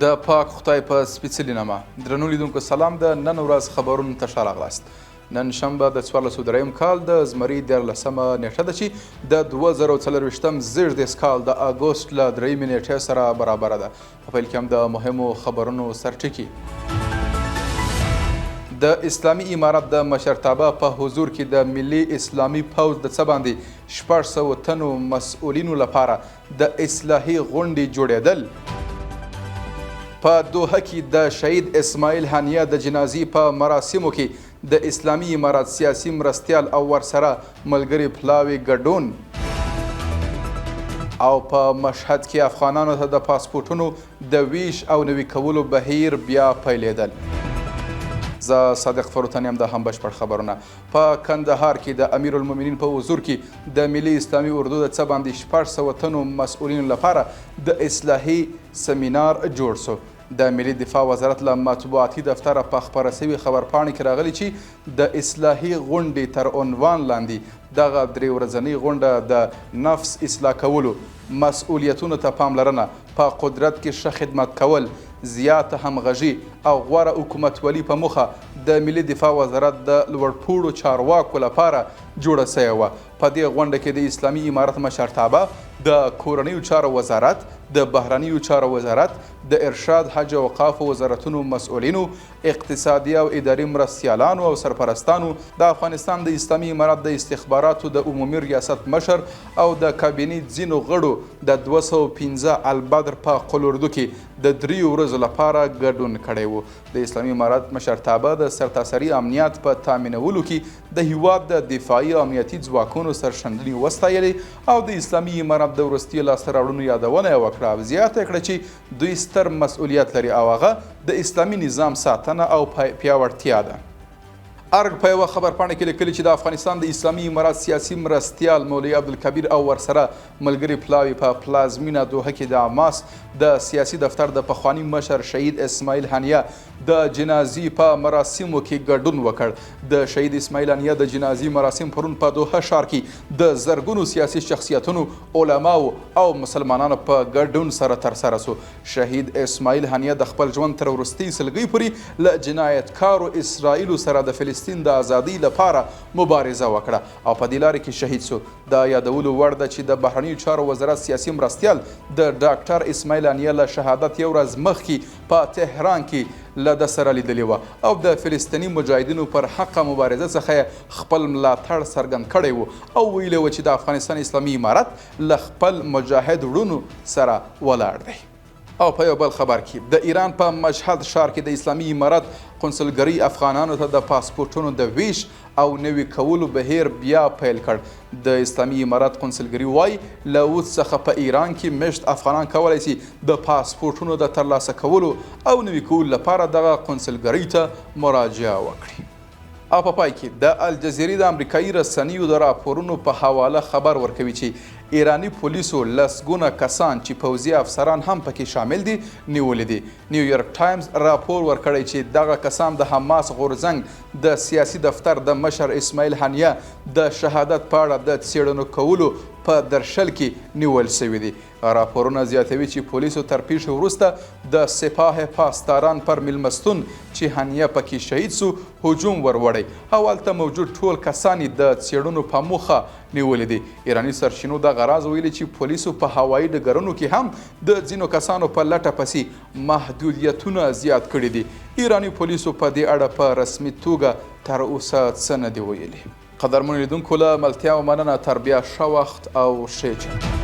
د پاک خدای په سپېڅلي نامه درنو لیدونکو سلام. د نن ورځ خبرونو ته ښه راغلاست. نن شنبه د 1403 کال د زمري 13مه نېټه ده چې د 2024 زېږدیز کال د اګوست له درېیمې نېټې سره برابره ده. په پیل کې هم د مهمو خبرونو سرټکي. د اسلامي امارت د مشرتابه په حضور کې د ملي اسلامي پوځ د څه باندې 600 تنو مسؤلینو لپاره د اصلاحي غونډې جوړېدل. په دوحه کې د شهید اسماعیل هنیه د جنازې په مراسمو کې د اسلامي امارت سیاسي مرستیال او ورسره ملګري پلاوي ګډون. او په مشهد کې افغانانو ته د پاسپورټونو د ویش او نوي کولو بهیر بیا پیلېدل. زه صادق فروتن یم، د هم بشپړ خبرونه. په کندهار کې د امیرالمؤمنین په حضور کې د ملي اسلامي اردو د څه باندې 600 تنو مسؤلینو لپاره د اصلاحي سمینار جوړ شو. د ملي دفاع وزارت له مطبوعاتي دفتره په خپره شوې خبرپاڼه کې راغلي چې د اصلاحي غونډې تر عنوان لاندې دغه درې ورځنۍ غونډه د نفس اصلاح کولو، مسؤلیتونو ته پاملرنه، په قدرت کې ښه خدمت کول، زیاته همغږي او غوره حکومتولي په موخه د ملي دفاع وزارت د لوړپوړو چارواکو لپاره جوړه شوې وه. په دې غونډه کې د اسلامي امارت مشرتابه، د کورنیو چارو وزارت، د بهرنیو چارو وزارت، د ارشاد، حج او اوقافو وزارتونو مسؤلینو، اقتصادي او اداري مرستیالانو او سرپرستانو، د افغانستان د اسلامي امارت د استخباراتو د عمومي ریاست مشر او د کابینې ځینو غړو د 205 البدر په قول اردو کې د دریو ورځو لپاره ګډون کړی وو. د اسلامي امارت مشرتابه د سرتاسري امنیت په تامینولو کې د هیواد د دفاعي او امنیتي ځواکونو سرښندنې وستایلې او د اسلامي امارت د وروستیو لاسته راوړنو یادونه یې وکړه او زیاته یې کړه چې دوی ستر مسؤلیت لري او هغه د اسلامي نظام ساتنه او پیاوړتیا ده. ارګ په یوه خبرپاڼه کې لیکلي چې د افغانستان د اسلامي امارت سیاسي مرستیال مولوي عبدالکبیر او ورسره ملګري پلاوي په پلازمینه دوحه کې د حماس د سیاسي دفتر د پخواني مشر شهید اسماعیل هنیه د جنازې په مراسمو کې ګډون وکړ. د شهید اسماعیل هنیه د جنازې مراسم پرون په دوحه ښار کې د زرګونو سیاسي شخصیتونو، علماو او مسلمانانو په ګډون سره ترسره شو. شهید اسماعیل هنیه د خپل ژوند تر وروستۍ سلګۍ پورې له جنایتکارو اسرائیلو سره د فلسطین د ازادۍ لپاره مبارزه وکړه او په دې لارې کې شهید شو. د یادولو وړ ده چې د بهرنیو چارو وزارت سیاسي مرستیال د ډاکټر اسماعیل هنیه له شهادت یو ورځ مخکې په تهران کې له ده سره لیدلي وه او د فلسطیني مجاهدینو پر حقه مبارزه څخه یې خپل ملاتړ څرګند کړی و او ویلي و چې د افغانستان اسلامي امارت له خپل مجاهد وړونو سره ولاړ دی. او په یو بل خبر کې د ایران په مشهد ښار کې د اسلامي امارت قونسلګرۍ افغانانو ته د پاسپورټونو د ویش او نوي کولو بهیر بیا پیل کړ. د اسلامي امارت قونسلګري وايي، له اوس څخه په ایران کې مېشت افغانان کولای شي د پاسپورټونو د ترلاسه کولو او نوي کولو لپاره دغه قونسلګرۍ ته مراجعه وکړي. او په پای کې د الجزیرې د امریکایي رسنیو د راپورونو په حواله خبر ورکوي چې ایراني پولیسو لسګونه کسان چې پوځي افسران هم پکې شامل دي نیولي دي. نیویارک ټایمز راپور ورکړی چې دغه کسان د حماس غورځنګ د سیاسي دفتر د مشر اسماعیل هنیه د شهادت په اړه د څېړنو کولو په درشل کې نیول شوي دي. راپورونه زیاتوي چې پولیسو تر پیښې وروسته د سپاه پاسداران پر میلمستون چې هنیه پکې شهید سو هجوم وروړی او هلته موجود ټول کسان یې د څېړنو په موخه نیولي دي. ایراني سرچینو دغه راز ویلي چې پولیسو په هوایي ډګرونو کې هم د ځینو کسانو په لټه پسې محدودیتونه زیات کړي دي. ایراني پولیسو په دې اړه په رسمي توګه تر اوسه څه نه دي ویلي. قدرمنو لیدونکو له ملتیا او مننه، تر بیا ښه وخت او ښې چارې.